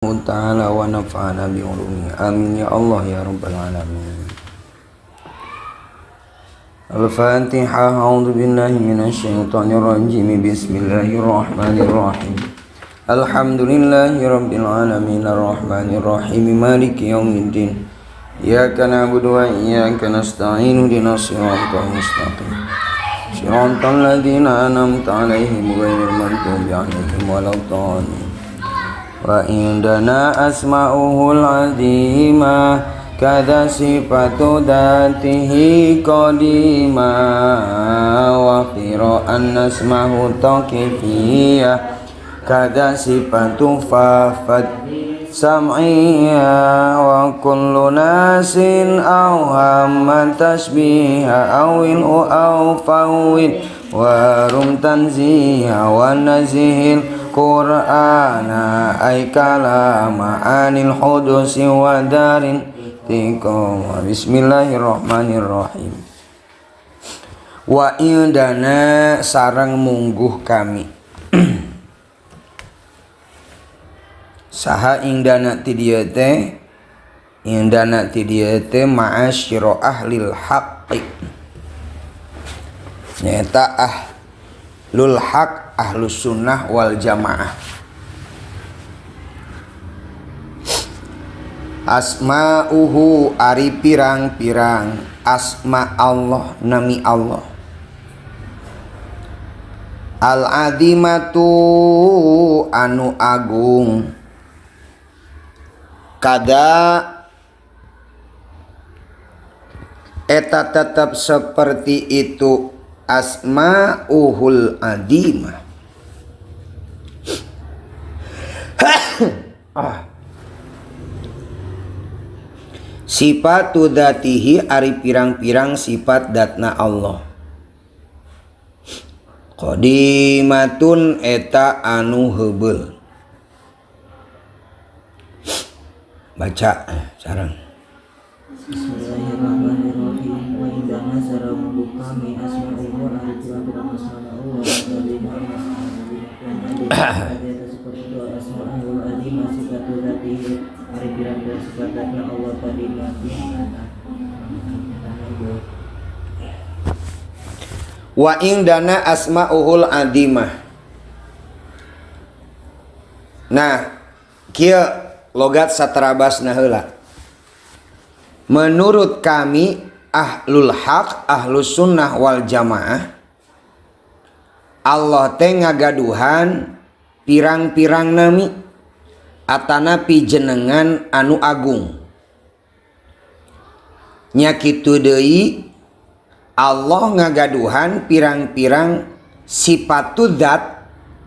Ta'ala wa nafa'ana bi ulumihi. Amin ya Allah ya rabbal alamin. Al-Fatihah. A'udzu billahi minasyaitonir rajim. Bismillahirrahmanirrahim. Alhamdulillahi rabbil alamin arrahmanir rahim maliki yaumiddin. Iyyaka na'budu wa iyyaka nasta'in ihdinas siratal mustaqim. Siratal ladzina an'amta 'alaihim ghairil maghdubi 'alaihim waladdallin. Wa indana asma'uhul azima kada sifatu datihi qadima wa qira'an asmahu taqifiyah kada sifatu fafat sam'iyah wa kullu nasin awhamma tashbiha awil aw fawid wa rum tanziha wa nazihil Qur'ana ay kalama anil hudusi wa darin tikum. Bismillahirrahmanirrahim. Wa indana sareng mungguh kami. Saha indana ti dieu teh? Indana ti dieu teh ma'asyira ahlil haqqi. Nyaeta ahlul haq, ahlus sunnah wal jamaah. Asma'uhu ari pirang-pirang asma Allah, nami Allah. Al-azimatu anu agung. Kada eta tetap seperti itu asma'uhul azimah. Sifatu dzatihi ari pirang-pirang sifat datna Allah. Qadimatun eta anu heubeul. Baca sareng. Bismillahirrahmanirrahim. Wa indana sareng kami asma'uhu ari pirang-pirang asma'u wa asma'ul azimah sifatu dzatihi ari pirang-pirang sifat datna Allah qadimatun. Wa indana asma'uhul azimah. Nah, kieu logat saterabasna heula. Menurut kami ahlul haq, ahlus sunnah wal jamaah, Allah teh ngagaduhan pirang-pirang nami atanapi jenengan anu agung. Nya kitu deui Allah ngagaduhan pirang-pirang sifat dzat,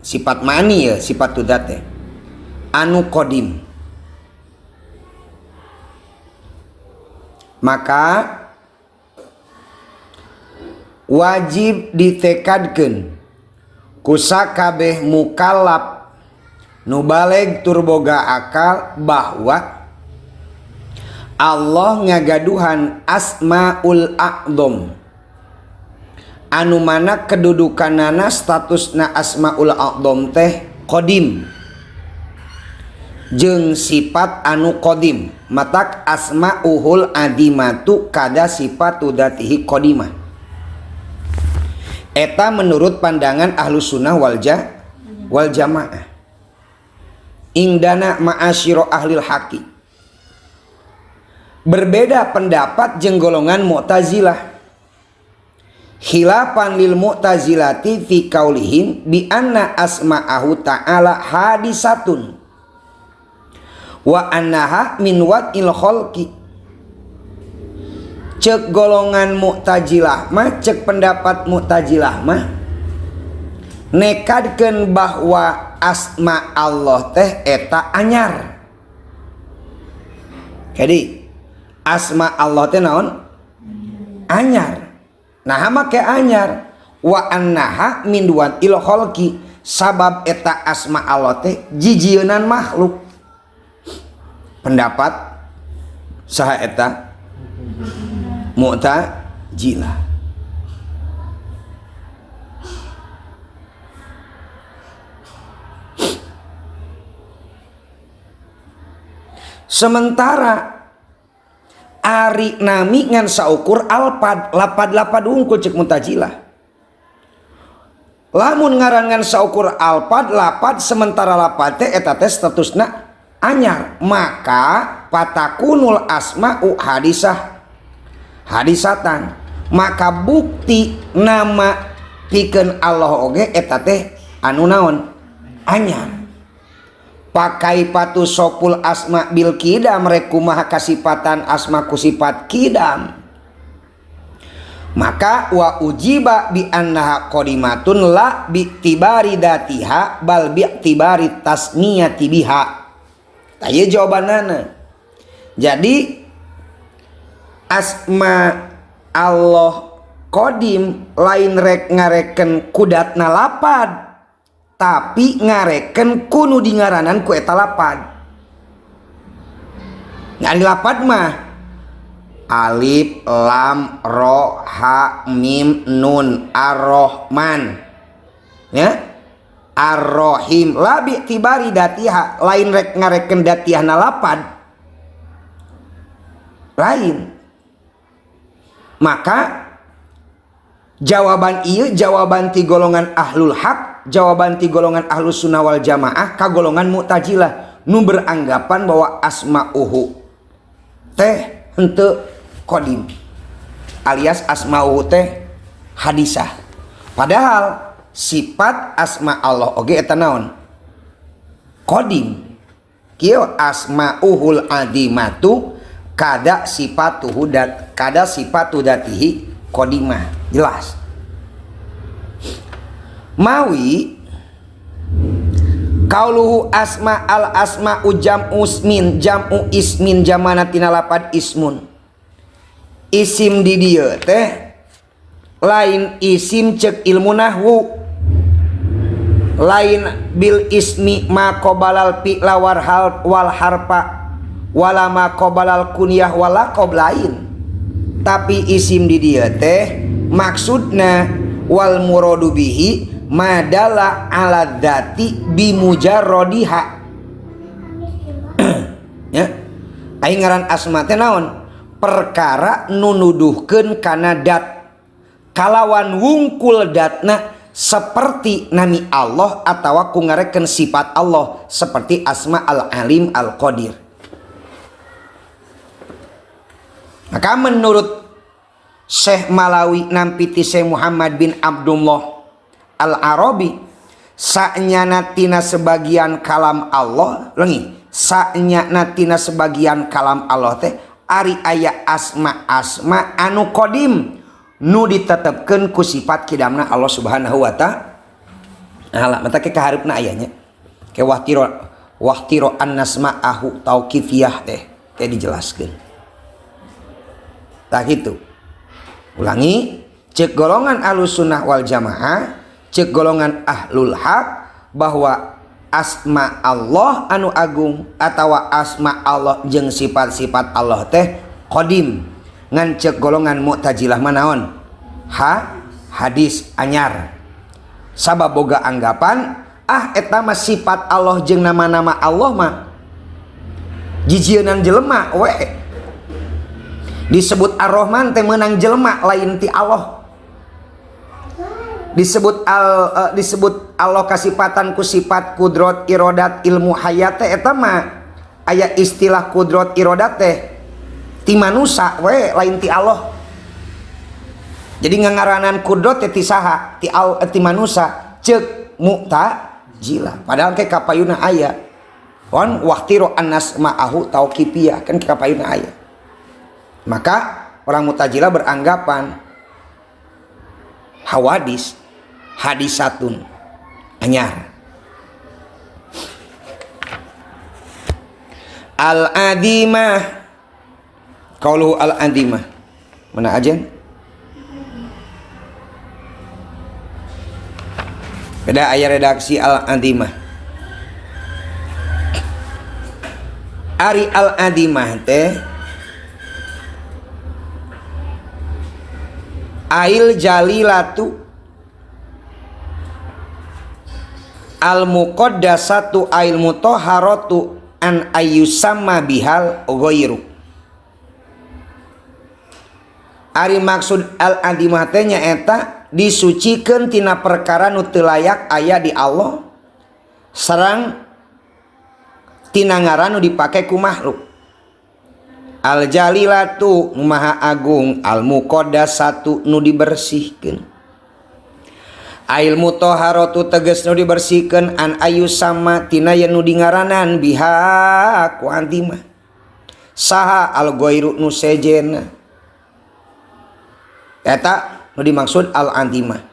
sifat mani ya, sifat dzat teh anu qadim. Maka wajib ditekadkeun ku sakabeh mukallaf nu baleg tur boga akal bahwa Allah ngagaduhan asmaul a'dham anu mana kedudukanana statusna asmaul a'dham teh qadim jeung sifat anu qadim. Matak asmauhul adimatu kada sifatu dzatihi qadimah. Eta menurut pandangan ahlus sunnah wal jamaah. Indana ma'asyira ahlil haqi. Berbeda pendapat jeung golongan Mu'tazilah. Khilafan lil Mu'tazilati fi qaulihim bi anna asma'ahu ta'ala hadisatun wa annaha min wad'il khalqi. Cek golongan Mu'tazilah mah, cek pendapat Mu'tazilah mah nekadkeun bahwa asma Allah teh eta anyar. Jadi asma Allah teh naon? Anyar. Nah make anyar wa annaha min wad'il khalqi, sabab eta asma Allah teh jijieunan makhluk. Pendapat saha eta? Mu'tazilah. Sementara ari nami ngan saukur alpad lapad-lapad wungkul cek Mu'tazilah. Lamun ngaran ngan saukur alpad lapad sementara lapad teh eta teh statusna anyar, maka patakunul asma'u hadisah hadisatan, maka bukti nama pikeun Allah oge eta teh anu naon anyar. Pakai patu sopul asma bil kidam rek kumaha kasipatan asma ku sifat kidam, maka wa ujiba bi annaha qadimatun la bi tibari datiha bal bi tibari tasmiyati biha. Tah ieu jawabanana. Jadi asma Allah qadim lain rek ngareken kudatna lapad, tapi ngareken kunu dingaranan ku eta lapad. Ngari lapad mah alif lam ro ha mim nun ar-Rahman, ya ar-Rahim la bi tibari datiha, lain rek ngareken datiahna lapad lain. Maka jawaban ieu jawaban ti golongan ahlul haq, jawaban ti golongan ahlus sunnah wal jamaah ka golongan Mu'tazilah nu beranggapan bahwa asma'uhu teh henteu qadim alias asma'uhu teh hadisah. Padahal sifat asma Allah oge eta naon? Qadim. Kieu asma'uhul adimatu kada sifatuhu dat kada sifatu datihi qadimah. Jelas. Mawi kauluhu asma al asma'u jam'u ismin jam'u ismin jamana tina lapad ismun. Isim di dieu teh lain isim cek ilmu nahwu, lain bil ismi ma qabalal fi'la wal harfa wala ma qabalal kunyah wala qab, lain. Tapi isim di dieu teh maksudna wal muradu bihi madala ala dzati bimujarradiha. Ya. Aing ngaran asma teh naon? Perkara nu nuduhkeun kana dat kalawan wungkul datna seperti nami Allah atawa ku ngarekeun sifat Allah seperti asma al-alim al-qadir. Maka menurut Syekh Malawi nampi ti Syekh Muhammad bin Abdullah Al-Arabi, sanyana tina sebagian kalam Allah lengi, sanyana tina sebagian kalam Allah teh ari aya asma-asma anu qadim nu ditetepkeun ku sifat kidamna Allah Subhanahu wa ta'ala. Mata ke kahareupna aya nya ke wahtiro wahtiro annasma'ahu tauqifiyah teh ke dijelaskeun. Tah kitu. Ulangi, cek golongan Ahlus Sunnah wal Jamaah, cek golongan ahlul haq bahwa asma Allah anu agung atawa asma Allah jeung sifat-sifat Allah teh qadim. Ngan cek golongan Mu'tazilah manaon? Ha, hadis anyar. Sabab boga anggapan ah eta mah sifat Allah jeung nama-nama Allah mah jijieunan jelema we. Disebut Ar-Rahman teh meunang jelema lain ti Allah. Disebut disebut Allah kasipatan ku sifat kudrot irodat ilmu hayat teh eta mah aya istilah kudrot irodat teh ti manusa we lain ti Allah. Jadi ngangaranan kudrot teh ti saha? Ti ti manusa ceuk Mu'tazilah. Padahal ke kapayuna aya. Wan wahtiro annas ma'ahu tauqifiyah kan ke kapayuna aya. Maka orang Mu'tazilah beranggapan hawadis hadisatun anyar. Al-adimah qauluhu al-adimah mana ajen? Beda ayat redaksi al-adimah. Ari al-adimah teh ail jalilatu al muqaddasatu ail mutahharatu an ayyusama bihal ghairu. Ari maksud al-azimah teh nyaeta disucikeun tina perkara nu teu layak aya di Allah sareng tina ngaran nu dipake ku makhluk. Al-jalilatu nu maha agung, al-muqaddasatu nu dibersihkeun. Ail mutahharatu tegas nu dibersihkeun an ayyusama tina yen nu dingaranan biha ku azimah. Saha al-ghairu nu sejenna. Eta nu dimaksud al-azimah.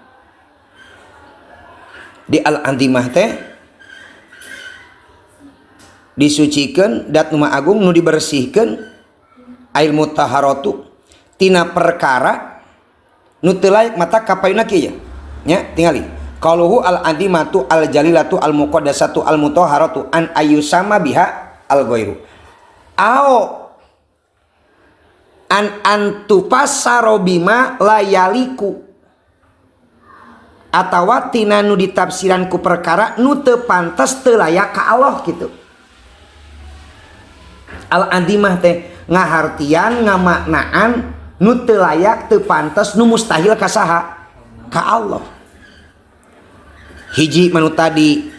Di al-azimah teh disucikeun dat nu maha agung nu dibersihkeun ail mutahharatu tina perkara nu teu layak mata kapayuna kieu ya. Nya tingali. Qaluhu al-azimatu al-jalilatu al-muqaddasatu al-mutahharatu an ayyusama biha al-ghairu. Ao an antupassaro bima layaliku atawa tina nu ditafsiran ku perkara nu teu pantes teu layak ka Allah gitu. Al-azimah teh ngahartian ngamaknaan nu teu layak teu pantes nu mustahil ka saha? Ka Allah. Hiji manu tadi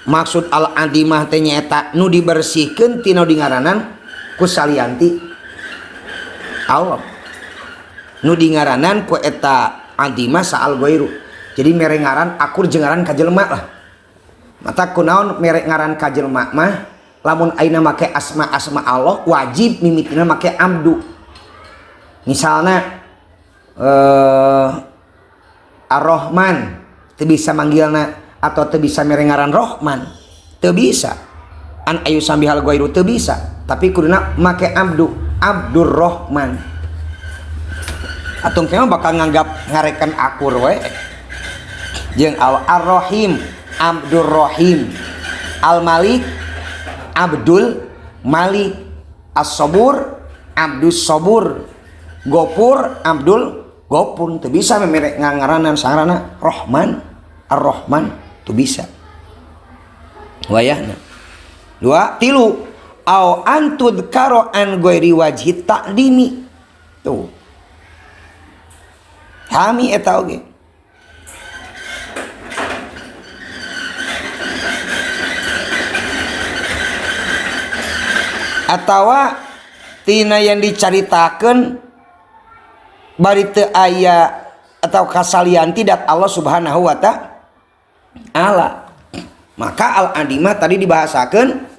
maksud al-azimah teh nyaeta nu dibersihkeun tina dingaranan ku salianti Allah. Nu dingaranan ku eta azimah saal ghairu. Jadi mere ngaran akur jeung ngaran ka jelema lah. Mata kunaon mere ngaran ka jelema mah lamun ayeuna make asma-asma Allah wajib mimitina make abdu. Misalna Ar-Rahman teu bisa manggilna atau teu bisa mere ngaran Rahman, teu bisa. An ayu sambihal ghairu teu bisa, tapi kuduna make abdu, Abdurrahman. Atung kemah bakal nganggap ngarekan akur we. Jeung Al-Rahim, Abdurrahim. Al-Malik, Abdul Malik. As-Sabur, Abdus Sabur. Gopur, Abdul Gopur. Teu bisa mere ngangaranan sangarana Rahman, Ar-Rahman teu bisa. Wayahna. Dua, tilu. Au antudkaro an ghairi wajhi ta'dimi. Tuh. Hami eta oge. Atawa tina yang dicaritakeun bari teu aya atau kasalian tidak Allah Subhanahu wa ta'ala. Maka al-azimah tadi dibahasakeun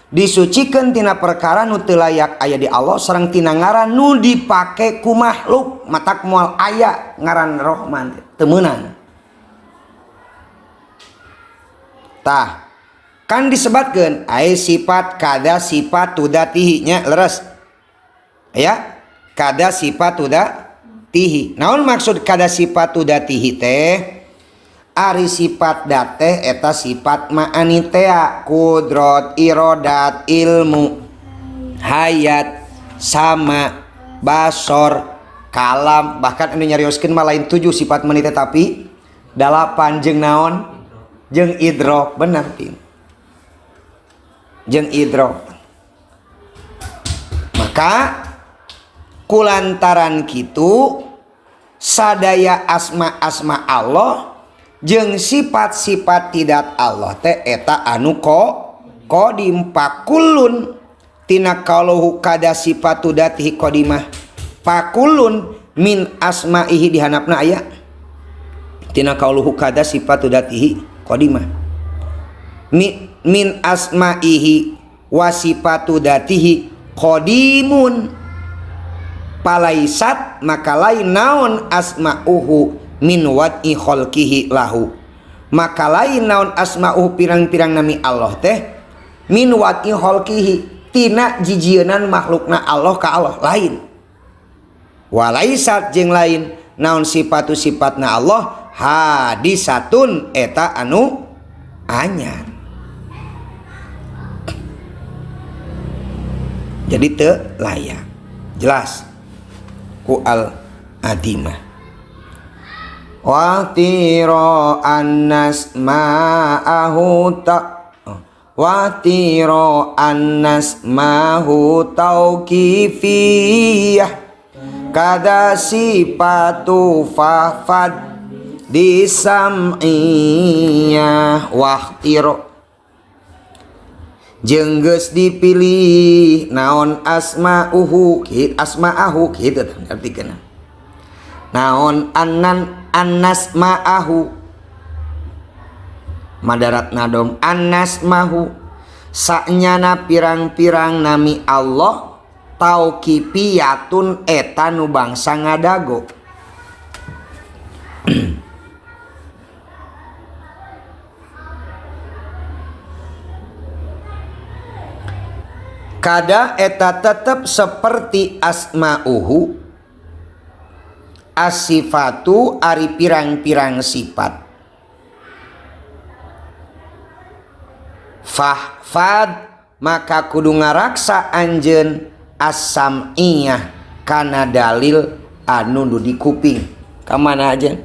disucikeun tina perkara nu teu layak aya di Allah sareng tina ngaran nu dipake ku makhluk matak moal aya ngaran Rahman teu meunang. Tah kan disebatkeun ai sifat kada sifat tudatihi nya leres. Ya, kada sifat tudatihi. Naon maksud kada sifat tudatihi teh? Ari sifat dat teh eta sifat ma'ani tea, kudrot, irodat, ilmu, hayat, sama, basor, kalam. Bahkan anu nyarioskeun mah lain 7 sifat mani teh tapi 8 jeung naon? Jeung idrok, bener tin. Jeung idrok. Maka kulantaran kitu sadaya asma-asma Allah jeung sifat-sifat tidak Allah teh eta anu qadim pakulun tina qaluhu kada sifatu datihi qadimah pakulun min asma'ihi dihanapna aya tina qaluhu kada sifatu datihi qadimah min asma'ihi wa sifatu datihi qadimun palaisat maka lain naon asma'uhu min wad'i khalqihi lahu maka lain naon asma'uhu pirang-pirang nami Allah teh min wad'i khalqihi tina jijieunan makhlukna Allah ka Allah lain walaisat jeung lain naon sifatu sifatna Allah hadisatun eta anu anyar. Jadi teu layak jelas ku al adimah. Wa tira annas ma'ahu ta Wa tiro annasmahu tauqifiyah kada sifatu fafad disam'iyah. Wahtiro jeung geus dipilih naon asma'uhu asma'ahu kitu artikeun naon annan annasma'ahu madarat nadom annasmahu saknyana pirang-pirang nami Allah tauqifiyatun eta nu bangsa ngadago. Kada eta tetep seperti asma'uhu asifatu ari pirang-pirang sifat. Fahfad maka kudu ngaraksa anjeun as-sam'iyah kana dalil anu nu di kuping. Ka mana aja?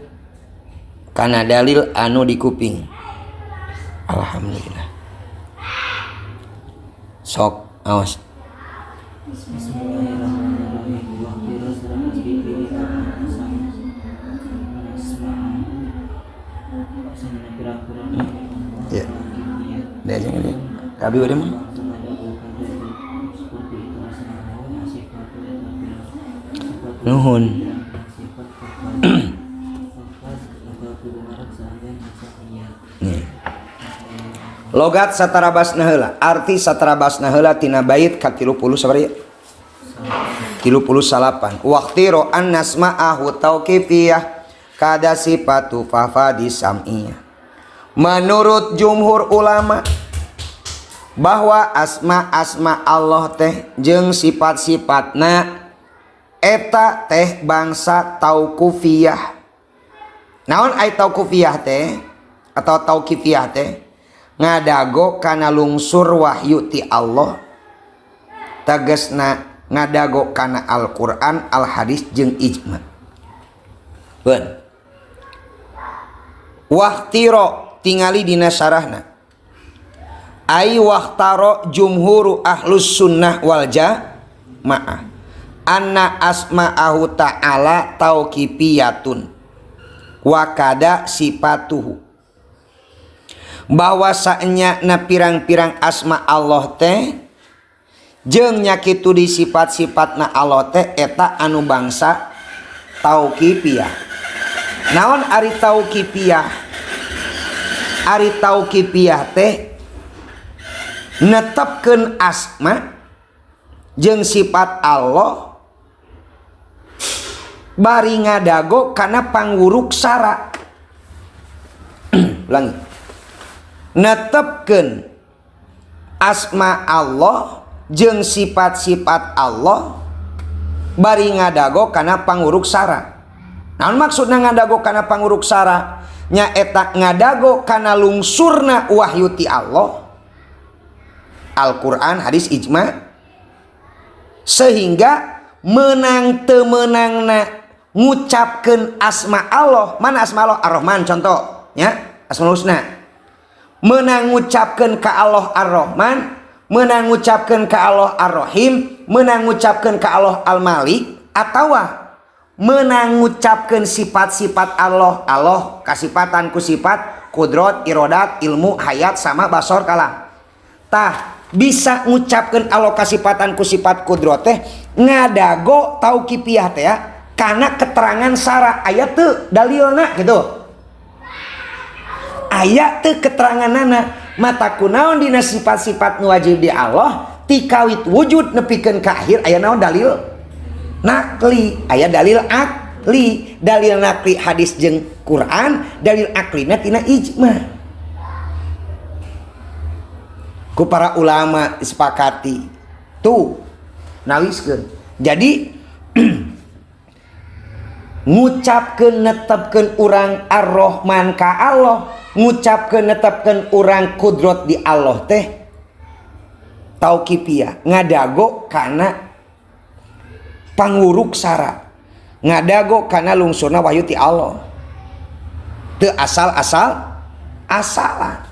Kana dalil anu di kuping. Alhamdulillah. Sok awas. Ya. Dia aja dia. Kabi udah mah. Nuhun. Nih. Logat satarabasna heula, arti satarabasna heula tina bait ka 30 sabaraha? 38. Waqtiro annasma'ahu tauqifiyah kada sifatu fafadi sam'iyah. Menurut jumhur ulama bahwa asma-asma Allah teh jeung sifat-sifatna eta teh bangsa tauqifiyah. Naon ai tauqifiyah teh atau tauqifiyah teh? Ngadago kana lungsur wahyu ti Allah, tegasna ngadago kana Al-Qur'an, Al-Hadis jeung ijma. Beun. Wahtiro tingali dina syarahna. Ai wahtaro jumhuru ahlus sunnah wal jamaah anna asma'ahu ta'ala tauqifiyatun wa kada sifatuhu. Bahwa saenya na pirang-pirang asma Allah teh jeung nya kitu di sifat-sifatna Allah teh eta anu bangsa tauqifiyah. Naon ari tauqifiyah? Ari tauqifiyah teh netepkeun asma jeung sifat Allah bari ngadago kana pangwuruk sara. Ulangi. Netepkeun asma Allah jeung sifat-sifat Allah bari ngadago kana panguruk sara. Naon maksudna ngadago kana panguruk sara? Nyaeta ngadago kana lungsurna wahyu ti Allah, Al-Qur'an, hadis, ijma, sehingga menang teu meunangna ngucapkeun asma Allah. Mana asma Allah? Ar-Rahman contoh nya, Asmaul Husna. Menang ngucapkeun ka Allah Ar-Rahman, menang ngucapkeun ka Allah Ar-Rahim, menang ngucapkeun ka Allah Al-Malik, atawa menang ngucapkeun sifat-sifat Allah, Allah kasifatan ku sifat kudrat, irodat, ilmu, hayat, sama basor kalam. Tah bisa ngucapkeun Allah kasifatan ku sifat kudrat teh ngadago tauqifiyah teh ya, karena keterangan sara aya teu dalilna gitu. Aya teu keteranganana mata kunaon dina sifat-sifat nu wajib di Allah ti kawit wujud nepikeun ka akhir aya naon dalil nakli, aya dalil akli, dalil nakli hadis jeung Quran, dalil aklina tina ijma. Ku para ulama disepakati tuh nawiskeun. Jadi ngucapkeun netepkeun urang Ar-Rahman ka Allah, ngucapkeun netepkeun urang kudrat di Allah teh tauqifiyah, ngadago kana panguruk sara, ngadago kana lungsurna wahyu ti Allah. Teu asal-asal asalan.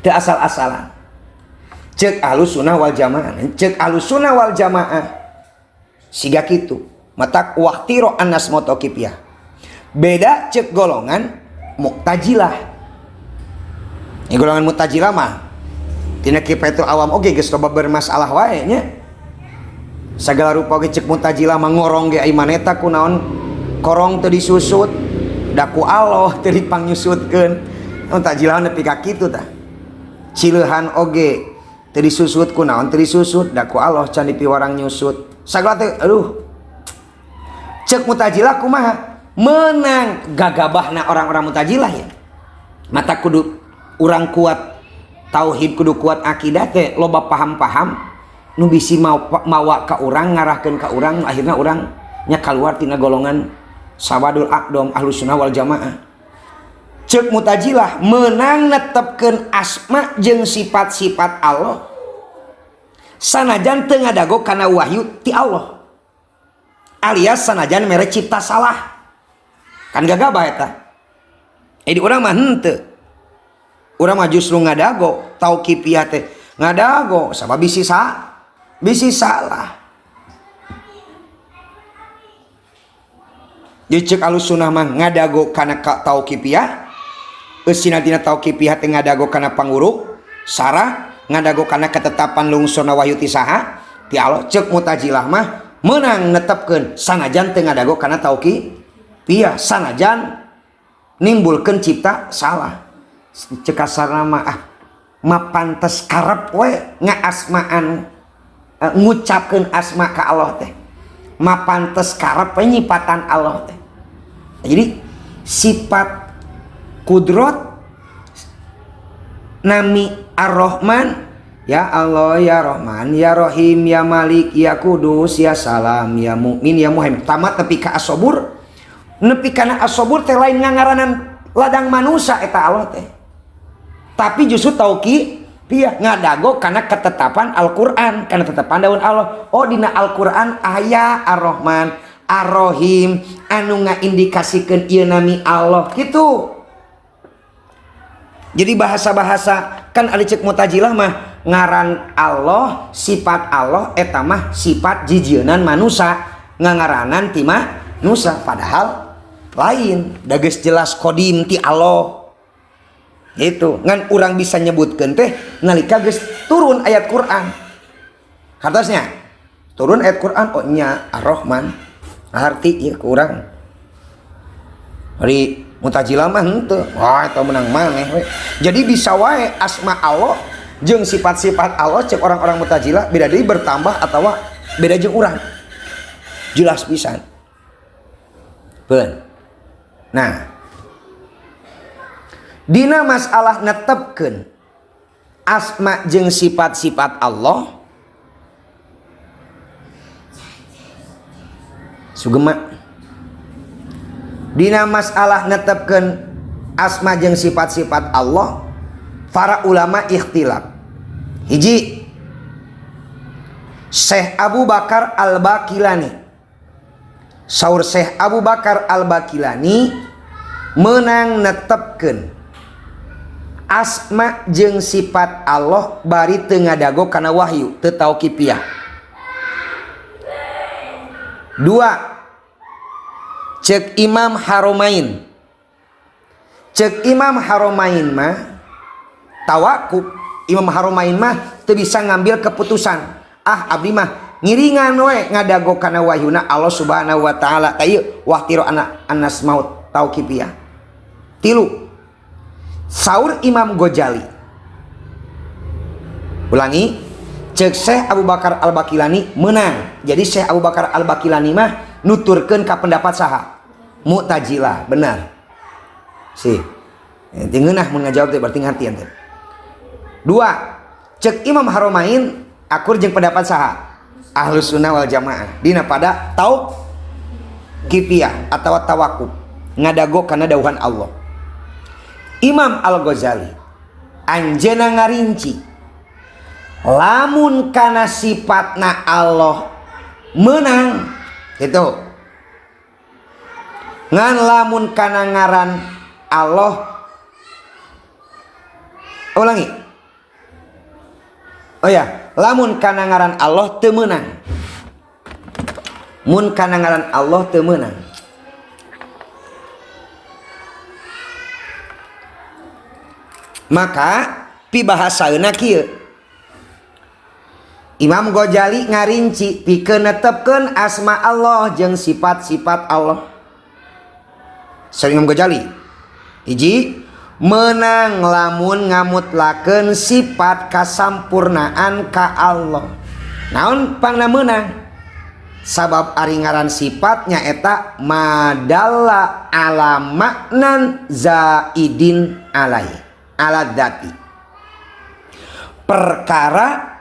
Teu asal-asalan. Cek Ahlus Sunnah wal Jamaah, cek Ahlus Sunnah wal Jamaah siga kitu. Matak waktiro annas motokipiyah. Beda cek golongan Mu'tazilah. Ya, golongan Mu'tazilah mah tina kipetu awam oge geus loba bermasalah wae nya. Sagala rupa oge cek Mu'tazilah mah ngorong ge ai maneta kunaon korong teu disusut, da ku Allah teu dipangyusutkeun. Mu'tazilah nepi ka kitu tah. Cileuhan oge teu disusut kunaon teu disusut, da ku Allah can dipiwarang nyusut. Sagala teh aduh. Cek Mu'tazilah kumaha? Menang gagabahna orang-orang Mu'tazilah ya. Mata kudu urang kuat tauhid, kudu kuat akidah teh loba paham-paham nu bisi mawa ka urang, ngarahkeun ka urang, akhirna urang nya kaluar tina golongan sawadul aqdom Ahlus Sunnah wal Jamaah. Cek Mu'tazilah menang netepkeun asma jeung sifat-sifat Allah sanajan teu ngadago kana wahyu ti Allah, alias sanajan mere cipta salah. Kan gagabah eta. Di urang mah henteu. Urang mah justru ngadago tauqifiyah teh ngadago sabab bisi salah. Jadi cek Ahlus Sunnah mah ngadago kana tauqifiyah, eusina tina tauqifiyah teh ngadago kana panguruk sarah, ngadago kana ketetapan lungsurna wahyu ti saha ti Allah. Cek Mu'tazilah mah menang netepkeun sanajan teu ngadago kana tauqifiyah, sanajan nimbulkeun cipta salah. Cek kasarna mah ah mah pantes karep we ngaasmaan, ngucapkeun asma ka Allah teh. Mah pantes karep we nyipatan Allah teh. Jadi sifat kudrot nami Ar-Rahman, ya Allah ya Rahman ya Rahim ya Malik ya Kudus ya Salam ya Mukmin ya Muhaimin. Tamat nepi ka As-Sabur. Nepi kana As-Sabur teh lain ngangaranan ladang manusa eta Allah teh. Tapi justru tauqifiyah ngadago kana ketetapan Al-Qur'an, kana ketetapan daun Allah. Oh dina Al-Qur'an aya Ar-Rahman, Ar-Rahim anu ngaindikasikeun ieu nami Allah kitu. Jadi bahasa-bahasa kan ari cek Mu'tazilah mah ngaran Allah, sifat Allah eta mah sifat jijieunnan manusa, ngangaranan ti manusa, padahal lain, da geus jelas qadim ti Allah. Gitu. Ngan urang bisa nyebutkeun teh nalika geus turun ayat Quran. Hartosnya turun ayat Quran, oh nya Ar-Rahman. Arti ieu ku urang. Ari Mu'tazilah mah henteu. Wah eta menang maneh we. Jadi bisa wae asma Allah jeung sifat-sifat Allah cek orang-orang Mu'tazilah beda deui bertambah atawa beda jeung urang. Jelas pisan. Beun. Nah, dina masalah netepkeun asma jeung sifat-sifat Allah sugema. Dina masalah netepkeun asma jeung sifat-sifat Allah para ulama ikhtilaf. Hiji, Syekh Abu Bakar Al-Baqilani. Saur Syekh Abu Bakar Al-Baqilani menang netepkeun asma jeung sifat Allah bari teu ngadago kana wahyu, teu tauqifiyah. Dua, cek Imam Haromain. Cek Imam Haromain mah tawakuf. Imam Haromain mah teu bisa ngambil keputusan. Ah abdi mah ngiringan we ngadago kana wahyuna Allah Subhanahu wa taala. Ta ieu wahtiro anak anas maut tauqifiyah. Tilu, saur Imam Ghazali. Ulangi, cek Syekh Abu Bakar Al-Baqilani menang. Jadi Syekh Abu Bakar Al-Baqilani mah nuturkeun ka pendapat saha? Mu'tazilah, benar. Sih. Teu ngeunah mun ngajawab teh berarti ngarti ente. Dua, cek Imam Haromain akur jeung pendapat saha? Ahlus Sunnah wal Jamaah. Dina pada tauqifiyah atawa tawakuf, ngadago kana dawuhan Allah. Imam Al-Ghazali anjeunna ngarinci lamun kana sifatna Allah menang gitu. Ngan lamun kana ngaran Allah, ulangi, Oh ya, lamun kana ngaran Allah teu meunang. Mun kana ngaran Allah teu meunang. Maka pibahasaeuna kieu. Imam Ghazali ngarinci pikeun netepkeun asma Allah jeung sifat-sifat Allah. Saur Imam Ghazali, hiji menang lamun ngamutlakeun sifat kasampurnaan ka Allah. Naon pangna meunang? Sabab ari ngaran sifat nyaeta madalla ala maknan zaidin alai ala dzati. Perkara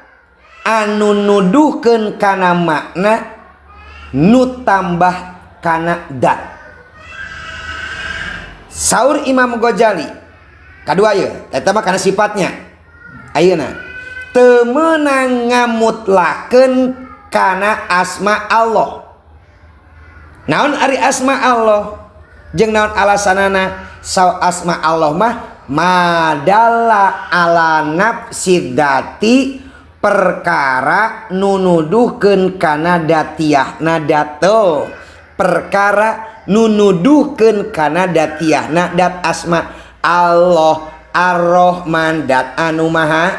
anu nuduhkeun kana makna nu tambah kana dat. Saur Imam Ghazali kadua ieu eta mah kana sifatnya. Ayeuna teu meunang ngamutlakeun kana asma Allah. Naon ari asma Allah? Jeung naon alasanana? Saur asma Allah mah madalla ala nafsi dzati, perkara nu nuduhkeun kana datiahna dato, perkara nu nuduhkeun kana datiahna dat asma Allah. Ar-Rahman dat anu maha,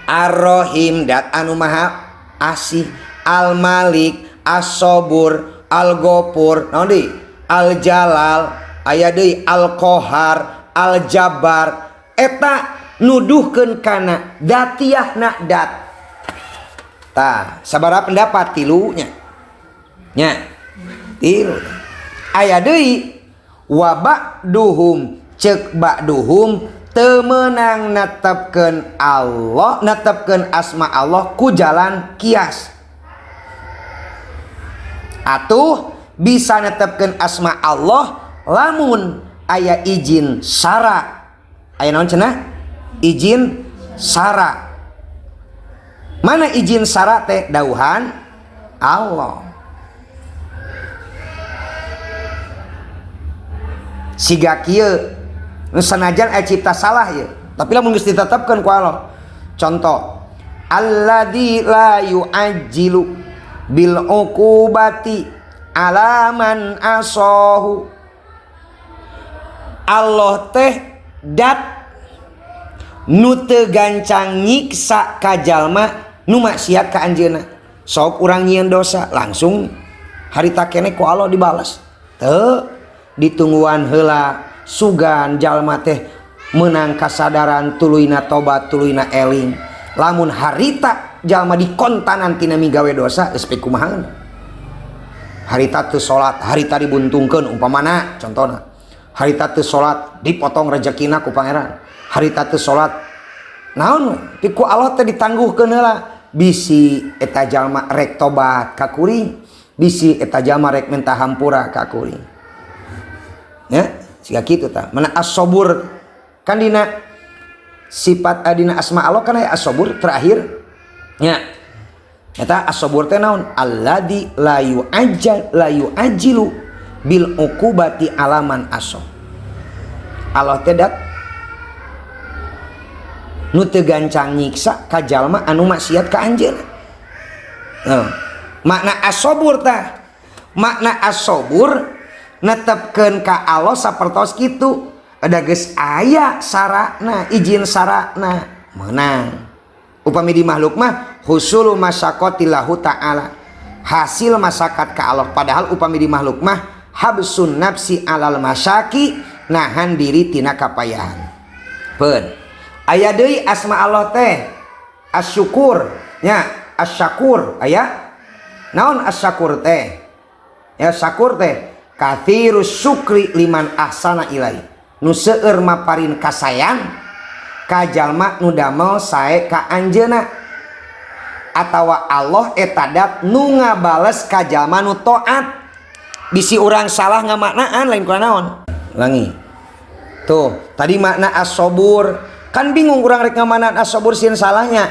Ar-Rahim dat anu maha asih, Al-Malik, As-Sabur, Al-Ghafur, naon deui? Al-Jalal, aya deui Al-Qahar, Al-Jabbar. Eta nuduhkeun kana datiahna dat. Tah, sabaraha pendapat tilunya? Nya. Tilu. Aya deui wa ba'duhum, ceuk ba'duhum teu meunang netepkeun Allah, netepkeun asma Allah ku jalan kias. Atuh bisa netepkeun asma Allah lamun aya izin syara. Aya naon cenah? Izin syara. Mana izin syara teh? Dauhan Allah. Siga kieu sanajan aya cipta salah ieu, tapi lamun geus ditetepkeun ku Allah. Contoh, alladzi la yu'ajjilu bil uqubati ala man asahu. Allah teh dat nu teu gancang nyiksa ka jalma nu maksiat ka anjeunna. Sok urang nyieun dosa langsung harita keneh ku Allah dibalas. Teu ditungguan heula sugan jalma teh menang kasadaran tuluyna tobat tuluyna eling. Lamun harita jalma dikontanan tina migawe dosa geus kumaha. Harita teu salat, harita dibuntungkeun umpamana contona. Harita teu salat dipotong rezekina ku pangeran. Harita teu salat naon we ku Allah teh ditangguhkeun heula. Bisi eta jalma rek tobat ka kuring, bisi eta jalma rek minta hampura ka kuring. Ya, siga kitu tah. Mana as-sabur kan dina sifat dina asma Allah kan aya as-sabur terakhir. Nya. Eta as-sabur teh naon? Alladzi la yu'ajjal la yu'ajjilu bil uqubati alaman aso. Allah teh dat nu teu gancang nyiksa ka jalma anu maksiat ka anjeunna. Makna as-sabur tah. Makna as-sabur netepkeun ka Allah sapertos kitu. Ada geus aya sarana, izin sarana meunang. Upami di makhluk mah husulu masaqatillahu ta'ala, hasil masakat ka Allah. Padahal upami di makhluk mah habsun nafsi alal masaki, nahan diri tina kapayahan. Peun. Aya deui asma Allah teh asyukur nya, asyakur aya. Naon asyakur teh? Ya syakur teh katsirus syukri liman ahsana ilai. Nu seueur maparin kasayang ka jalma nu damel sae ka anjeunna. Atawa Allah eta dat nu ngabales ka jalma nu taat. Bisi urang salah ngamaknaan lain ku naon. Ulangi. Tuh, tadi makna as-sabur. Kan bingung urang rek ngamaknaan as-sabur sieun salahnya.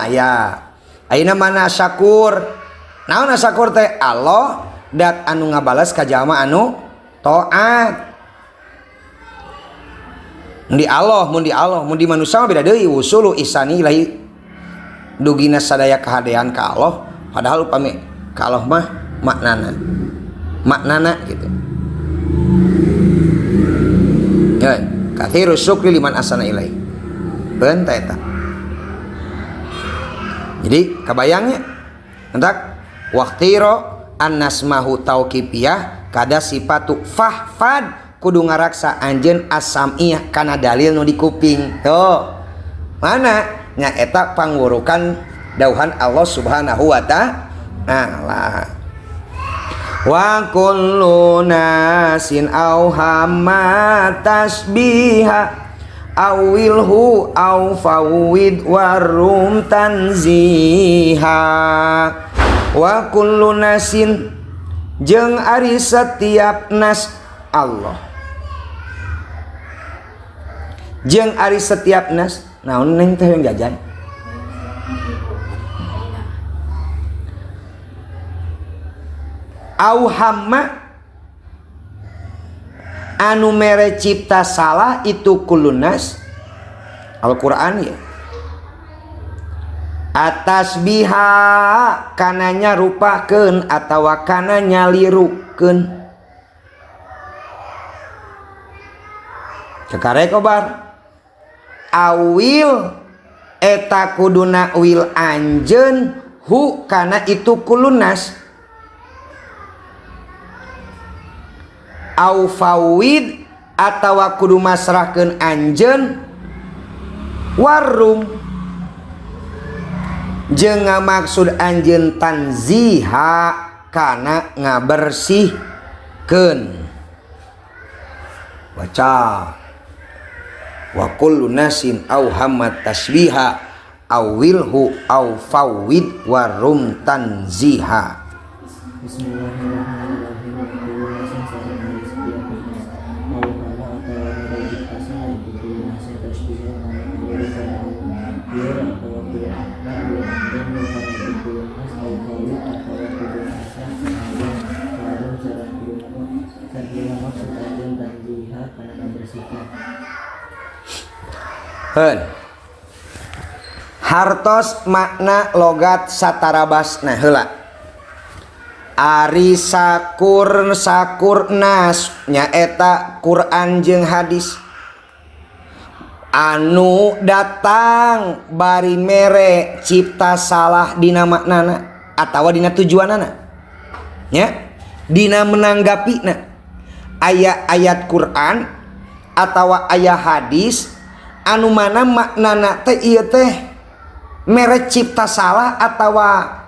Aya. Ayeuna mana syakur? Naon asyakur teh? Allah dat anu ngabales ka jalma anu taat. Mun di Allah, mun di Allah, mun di manusia mah beda deui, wusulu ihsani ilahi Dugina sadaya kahadean ka Allah padahal upami ka Allah mah maknana. Maknana gitu. Ya, katsirus syukri liman asana ilaih. Beun ta eta. Jadi kabayangnya entak waqtiro annasmahu tauqifiyah kada sifatu fahfad kudu ngaraksa anjeun as-sam'iyah kana dalil nu di kuping. Tuh. Mana nya eta pangurukan dauhan Allah Subhanahu wa ta'ala. Wa kullu nasin auhamma tasbiha awilhu au fawwid warum tanziha. Wa kullu nasin jeung ari setiap nas Allah. Jeung ari setiap nas naon neng teh yang jajan. Auhamma anu mere cipta salah itu kulunas Al-Qur'an ya. Atas biha kananya rupakeun atawa kana nyalirukeun. Kekare kobar. Awil eta kuduna wil anjeun hu kana itu kulunas. Au fawid atawa kudu masrahkeun anjeun warum jeung ngamaksud anjeun tanziha kana ngabersihkeun. Baca wa kullu nasin au hammat tasbiha awilhu au fawid warum tanziha. Bismillahirrahmanirrahim. Heun. Hartos makna logat satarabasna heula. Ari sakur sakurnas nyaeta Quran jeung hadis anu datang bari mere cipta salah dina maknana atawa dina tujuanana nya dina menanggapina aya ayat Quran atawa aya hadis anu mana maknana teh ieu teh mere cipta salah atawa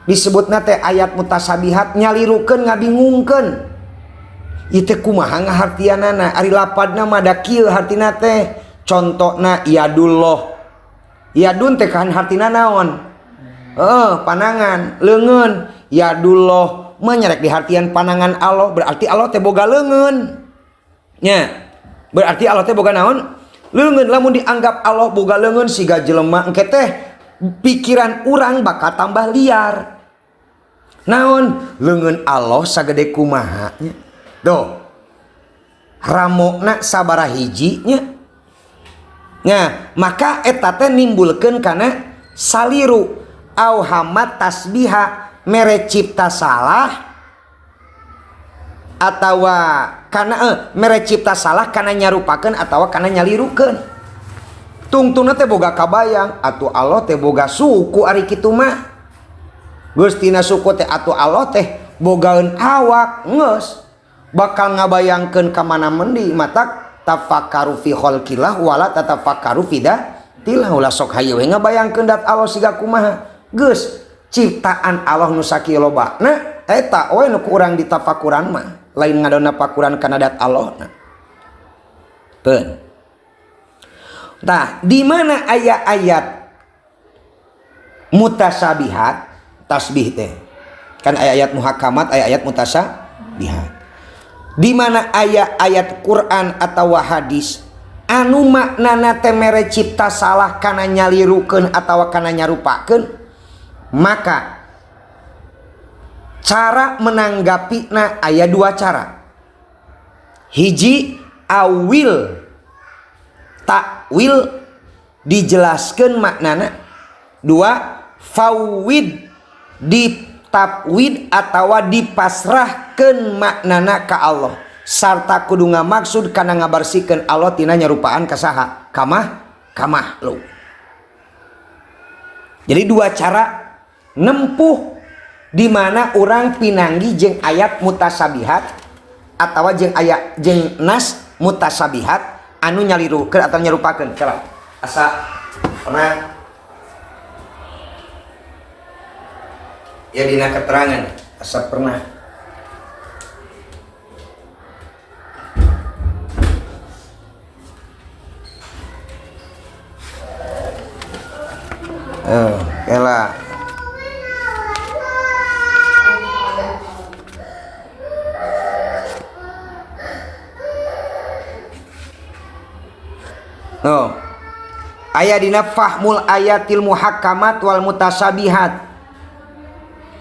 disebutna teh ayat mutasabihat nyalirukeun ngabingungkeun ieu teh kumaha ngahartianana ari lapadna mah da kieu hartina teh contona yadullah yadun teh kan hartina naon panangan leungeun yadullah mah nyerek dihartian panangan Allah berarti Allah teh boga leungeun nya berarti Allah teh boga naon leungeun lamun dianggap Allah boga leungeun siga jelema engke teh pikiran urang bakal tambah liar naon leungeun Allah sagede kumaha nya doh ramokna sabaraha hiji nya nya maka eta teh nimbulkeun kana saliru au hamat tasbiha mere cipta salah atawa kana mere cipta salah kana nyarupakeun atawa kana nyalirukeun tungtungna teh boga kabayang atuh Allah teh boga suku ari kitu mah geus tina suku teh atuh Allah teh bogaeun awak geus bakal ngabayangkeun ka mana mendi matak tafakkaru fi khalqillah wala tatafakkaru fi dzatillah ulah sok hayu we ngabayangkeun dat Allah siga kumaha geus ciptaan Allah nu sakieu lobana eta we nu ku urang ditafakuran mah lain ngadona pakuran kana dat Allah na. Peun. Tah, di mana aya ayat mutasabihat tasbih teh? Kan aya ayat muhakamat, aya ayat mutasabihat. Di mana aya ayat Quran atawa hadis anu maknana teh mere cipta salah kana nyalirukeun atawa kana nyarupakeun, maka cara menanggapina aya dua cara. Hiji awil takwil Dijelaskeun maknana. Dua, fawwid ditafwid atawa dipasrahkeun maknana ka Allah. Sarta kudu ngamaksud kana ngabarsikeun Allah tina nyarupaan ka saha? Ka makhluk. Jadi dua cara nempuh di mana orang pinanggi jeung ayat mutasabihat atawa jeung ayat jeung nas mutasabihat anu nyalirukeun atau nyarupakeun. Kala asa pernah ya dina keterangan asa pernah ela no aya dina fahmul ayatil muhakkamat wal mutasabihat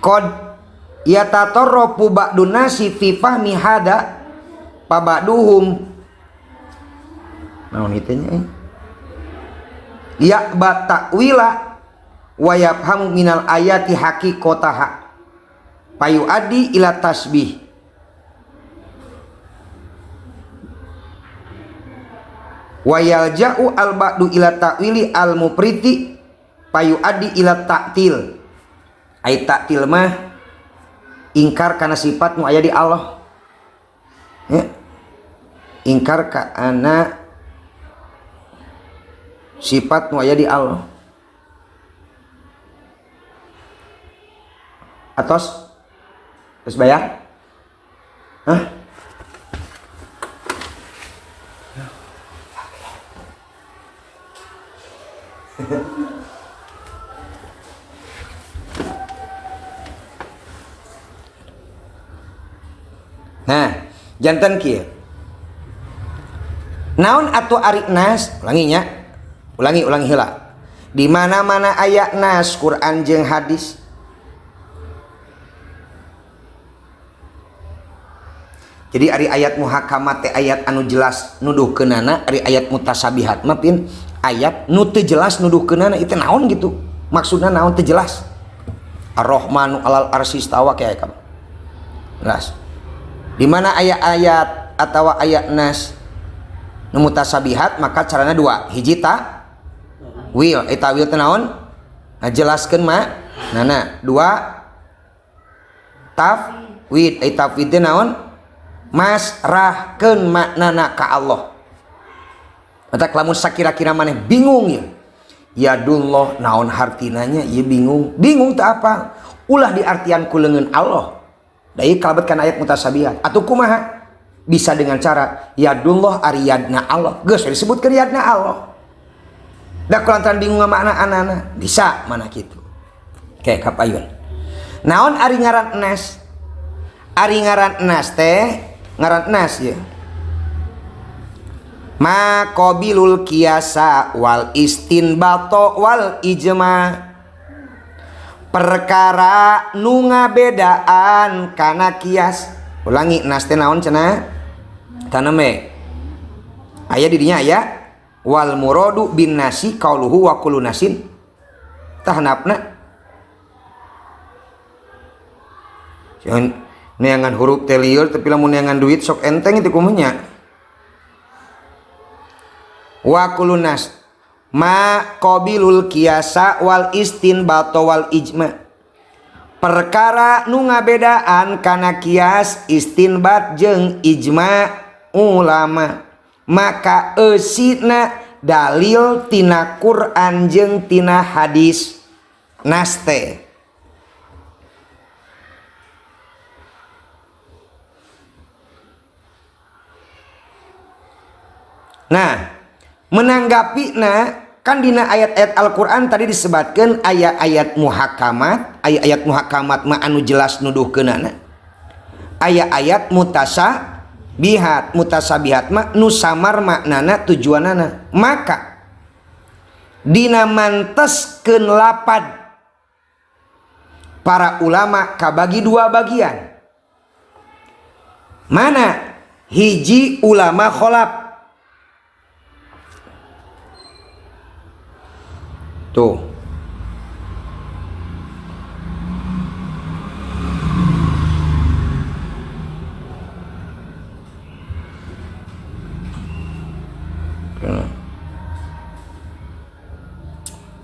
qad yatatarrafu ba'dun nasi fi fahmi hada paba'duhum naon ieu nya ya batakwila wa yafhamu minal ayati haqiqataha payuaddi ila tasbih wa yalja'u al ba'du ila ta'wili al mupriti payuaddi ila ta'til. Ai ta'til mah ingkar kana sifat nu aya di Allah ya. Ingkar kana sifat nu aya di Allah. Atos terus bayar? Hah? Nah, jantan kieu. Naon atuh ari nas? Ulangi nya. Ulangi heula. Di mana-mana aya nas Quran jeung hadis. Jadi ari ayat muhakamat teh ayat anu jelas nuduhkeunana, ari ayat mutasabihat mah pin ayat nu teu jelas nuduhkeunana itu naon gitu. Maksudna naon teu jelas. Ar-Rahmanu alal arsy istawa kayak kamu. Jelas. Di mana ayat-ayat atau ayat nas nu mutasabihat maka carana dua. Hiji ta wil, eta wil teh naon? Ngajelaskeun maknana. Dua tafwid, eta tafwid teh naon? Masrahkeun maknana ka Allah. Matak lamun sakira-kira maneh bingung ya. Yadullah naon hartinanya ieu bingung. Bingung teu apa? Ulah diartian ku leungeun Allah. Da ieu kalebet kana ayat mutasabihat. Atuh kumaha? Bisa dengan cara yadullah ari yadna Allah. Geus disebutkeun yadna Allah. Da kulantaran bingung makna anana bisa mana kitu. Oke, kapayun. Naon ari ngaran nas? Ari ngaran nas teh ngaran nas ya. Ma qabilul qiyasa wal istinbato wal ijma. Perkara nu ngabedaan kana kias. Ulangi nas teh naon cenah? Taneme. Aya di dinya aya wal muradu bin nasi qauluhu wa kullu nasin. Tahnapna. Jangan neangan huruf teh lieur tapi lamun neangan duit sok enteng itu kumaha. Wa kullu nas ma qabilul qiyasa wal istinbato wal ijma. Perkara nu ngabedaan kana kias, istinbat jeung ijma ulama. Maka eusina dalil tina Quran jeung tina hadis nas teh. Nah, menanggapi nah kan dina ayat-ayat Al-Qur'an tadi disebutkan ayat-ayat muhakamat, ayat-ayat muhakamat mah anu jelas nuduhkeunana. Ayat-ayat mutasabihat, mutasabihat mah nu samar maknana tujuanana. Maka dina manteskeun lapad para ulama kabagi dua bagian. Mana hiji ulama kholaf. Tuh.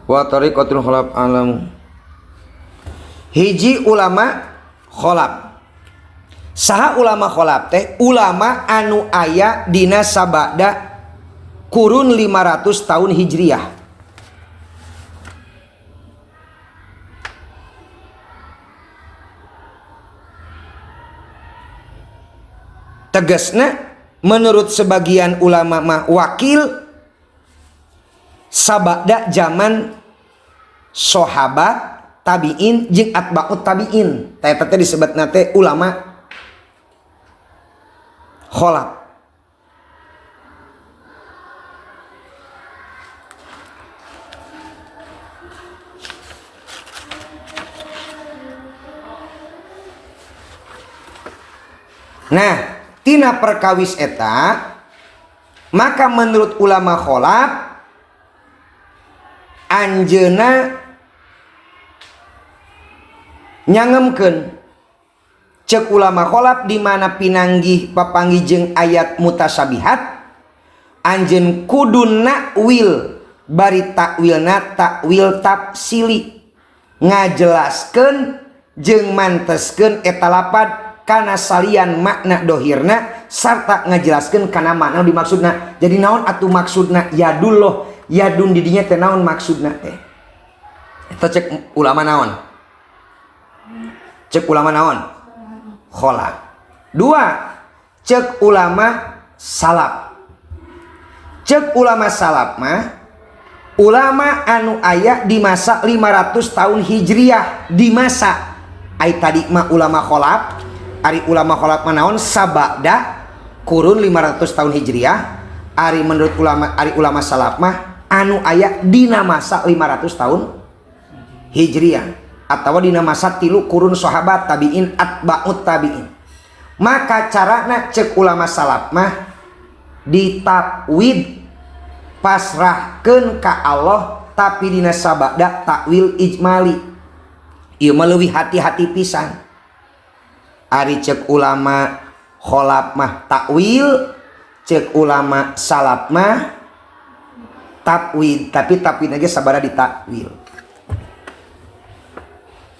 Wa tariqatul khalaf alam. Hiji ulama khalaf. Saha ulama khalaf teh? Ulama anu aya dina sabada kurun 500 tahun Hijriah. Tegasna menurut sebagian ulama mah wakil sabada zaman sahabat tabiin jeung atba'ut tabiin. Eta teh disebutna teh ulama kholaf. Nah, tina perkawis eta maka menurut ulama kholaf anjeuna nyangemkeun cek ulama kholaf di mana pinanggih papanggih jeung ayat mutasyabihat anjeun kudu nakwil bari takwilna takwil tafsili ngajelaskeun jeung manteskeun eta lapad kana salian makna dohirna sarta ngajelaskeun kana makna dimaksudna. Jadi naon atuh maksudna yadullah yadun didinya teh naon maksudna teh? Eta cek ulama naon? Cek ulama naon? Kholaf. Dua, cek ulama salaf. Cek ulama salaf mah ulama anu aya di masa 500 tahun Hijriah, di masa ai tadi mah ulama kholaf, ari ulama kholaf mah naon sabada kurun 500 tahun Hijriah, ari menurut ulama ari ulama salaf mah anu aya dina masa 500 tahun Hijriah atau dina masa tilu kurun sahabat tabiin atba'ut tabiin. Maka carana cek ulama salaf mah ditafwid pasrahkeun ka Allah tapi dina sabada takwil ijmali. Ieu mah leuwih hati-hati pisan. Ari cek ulama kholaf mah takwil, cek ulama salaf mah tafwid, tapi tafwid aja sabada ditakwil.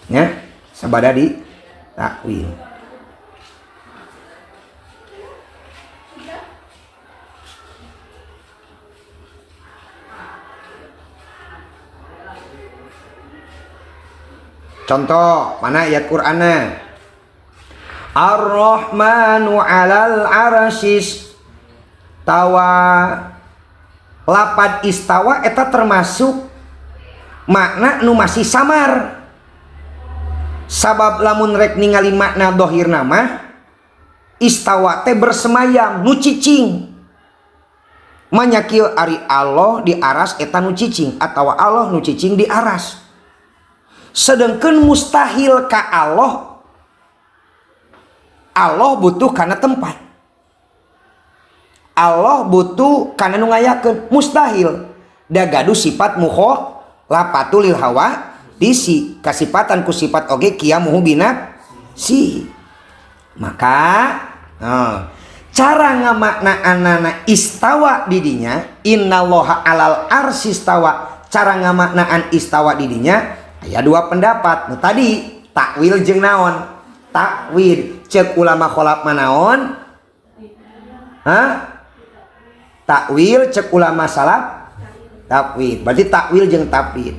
Ya, sabada di takwil. Contoh, mana ayat Qur'anna? Ar-Rahmanu 'alal arsyis tawa. Lapad istawa eta termasuk makna nu masih samar. Sabab lamun rek ningali makna dohirna mah istawa teh bersemayam nu cicing. Manya kieu ari Allah di aras eta nu cicing atawa Allah nu cicing di aras. Sedangkan mustahil ka Allah, Allah butuh kana tempat. Allah butuh kana nu ngayakeun, mustahil. Da gaduh sifat mukhalafatul lil hawa disi kasipatan ku sifat oge kiamuhu bina si. Maka cara ngamaknaanana istawa didinya innallaha alal arsistawa, cara ngamaknaan istawa didinya aya dua pendapat. Nu tadi takwil jeung naon? Takwil cek ulama kholaf manaon? Hah? Takwil cek ulama salaf takwil. Berarti takwil jeung tafwid.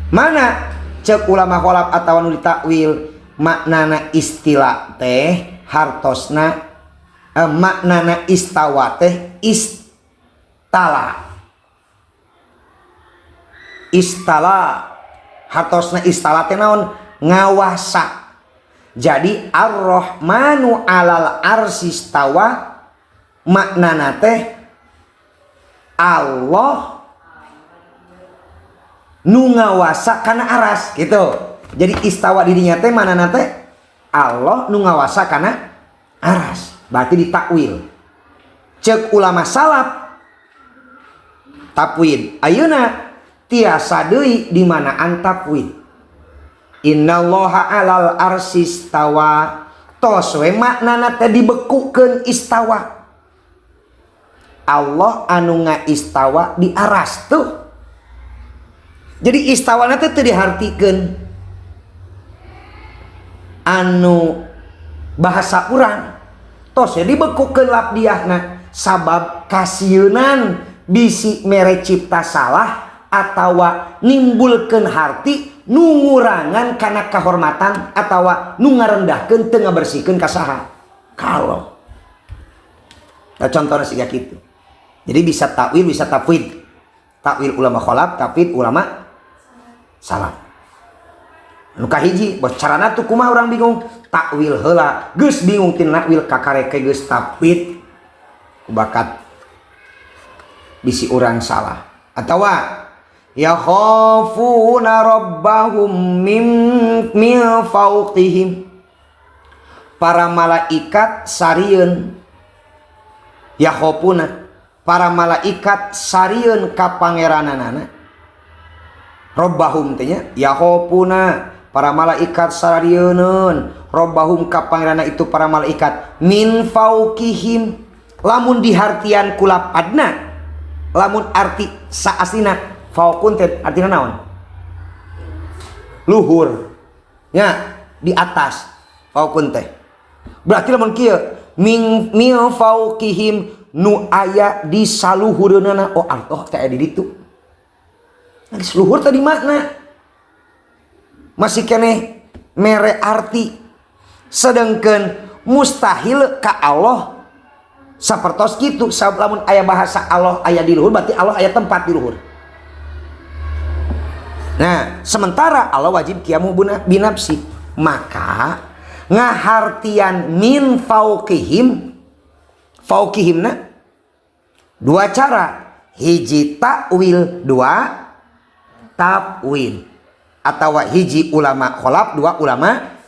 Mana cek ulama kholaf atawa nu ditakwil maknana istilah teh hartosna maknana istawa teh istala. Istala hartosna istala teh naon? Ngawasa. Jadi Ar-Rahmanu alal arsistawa maknana teh Allah nu ngawasa kana aras gitu. Jadi istawa didinya teh manana teh Allah nu ngawasa kana aras. Berarti ditakwil. Cek ulama salaf tafwid. Ayeuna Tiasa deui di manaan tafwid. Innallaha alal arsistawa. Tos we maknana teh dibekukeun istawa. Allah anu ngaistawa di aras tuh. Jadi istawana teh teu dihartikeun anu bahasa urang. Tos we dibekukeun labdiahna sabab kasieunan bisi mere cipta salah atawa nimbulkeun harti nu ngurangan kana kahormatan atawa nu ngarendahkeun teu ngabersihkeun ka saha. Kalau nah, contohna siga kitu. Jadi bisa takwil bisa tafwid. Takwil ulama khalaf, tafwid ulama salaf. Nu kahiji bos carana tuh kumaha urang bingung. Takwil heula geus bingung tina takwil kakareke geus tafwid. Kubakat bisi urang salah. Atawa yakhafuna rabbahum min fawqihim. Para malaikat sarieun yakhafuna, para malaikat sarieun ka pangerananana. Rabbahum teh nya yakhafuna, para malaikat sarieun rabbahum ka pangeranana itu para malaikat min fawqihim. Lamun dihartian ku lapadna, lamun arti saasina fauqun teh artina naon? Luhur. Nya, di atas fauqun teh. Berarti lamun kieu min fauqihim nu aya di saluhureunana, oh Allah teh aya di ditu. Nah, luhur tadi makna masih keneh mere arti. Sedangkan mustahil ka Allah sapertos kitu, sabab lamun aya bahasa Allah aya di luhur berarti Allah aya tempat di luhur. Nah, sementara Allah wajib kiamu binafsi, maka ngahartian min fauqihim, fauqihimna dua cara, hiji takwil, dua tafwid, atawa hiji ulama kholaf, dua ulama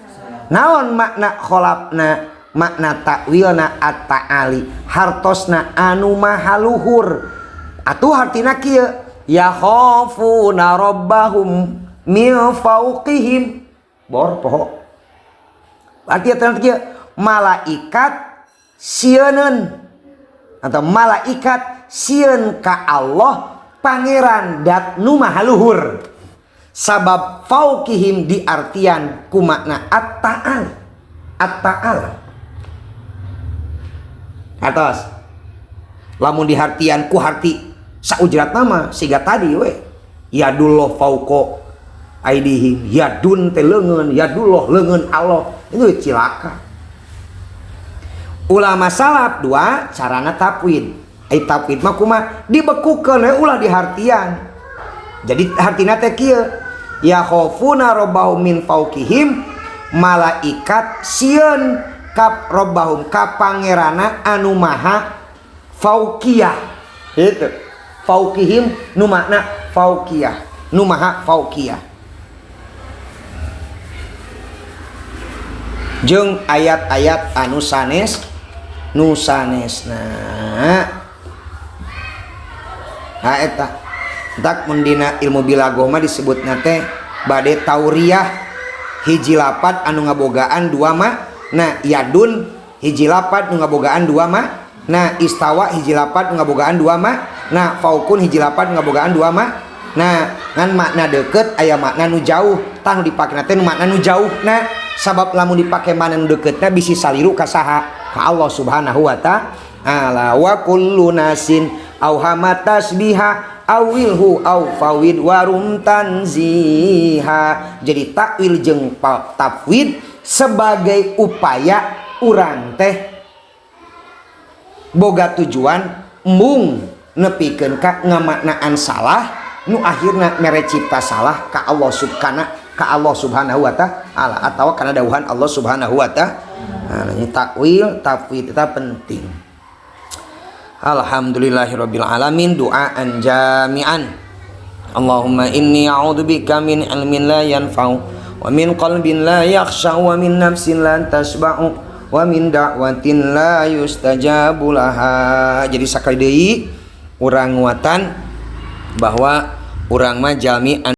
naon makna kholafna, makna takwilna at-ta'ali, hartosna anu maha luhur. Atuh hartina kieu yakhafuna rabbahum min fauqihim, bor poho. Arti eta kieu malaikat sieuneun atau malaikat sieun ka Allah pangeran dat nu maha luhur. Sabab fauqihim diartian ku makna at-ta'al, at-ta'ala. Atas lamun dihartian ku harti saujrat nama siga tadi we yadullah fauqa aidihim, yadun teh leungeun, yadullah leungeun Allah, itu cilaka. Ulama salaf dua carana tafwid. Ai tafwid mah kumaha? Dibekukeun we ulah dihartian. Jadi hartina teh kieu, yakhafuna rabbahum min fauqihim, malaikat sieun kap rabbahum ka pangerana anu maha fauqiyah. Gitu. Fauqihim nu makna fauqiyah, nu maha fauqiyah. Jeung ayat-ayat anu sanes nu sanesna. Ha eta tak mun dina ilmu bilagoh mah disebutna teh bade tauriyah, hiji lapad anu ngabogaan dua makna, yadun hiji lapad nu ngabogaan dua makna, istawa hiji lapad nu ngabogaan dua makna, fauqun hiji lapad nu ngabogaan dua makna. Ngan makna deket aya makna nu jauh, tah nu dipake teh nu makna nu jauhna, sabab lamun dipake makna nu deketna bisi saliru ka saha? Ka Allah Subhanahu wa ta'ala. Wa kullu nasin auhama tasbiha awilhu au fawid warum tanziha. Jadi takwil jeung tafwid sebagai upaya urang teh boga tujuan mung nepikeun ka ngamaknaan salah nu akhirna mere cipta salah ka Allah subhanahu ka Allah Subhanahu wa ta'ala atawa kana dawuhan Allah Subhanahu wa ta'ala. Takwil tafwid eta penting. Alhamdulillahirabbil alamin, duaan jami'an. Allahumma inni a'udzubika min ilmin la yanfa'u wa min qalbin la yakhsha wa min nafsin la tashba'u wa min da'watin la yustajabu laha. Jadi sakali deui urang nguatan bahwa Urang mah jalmi.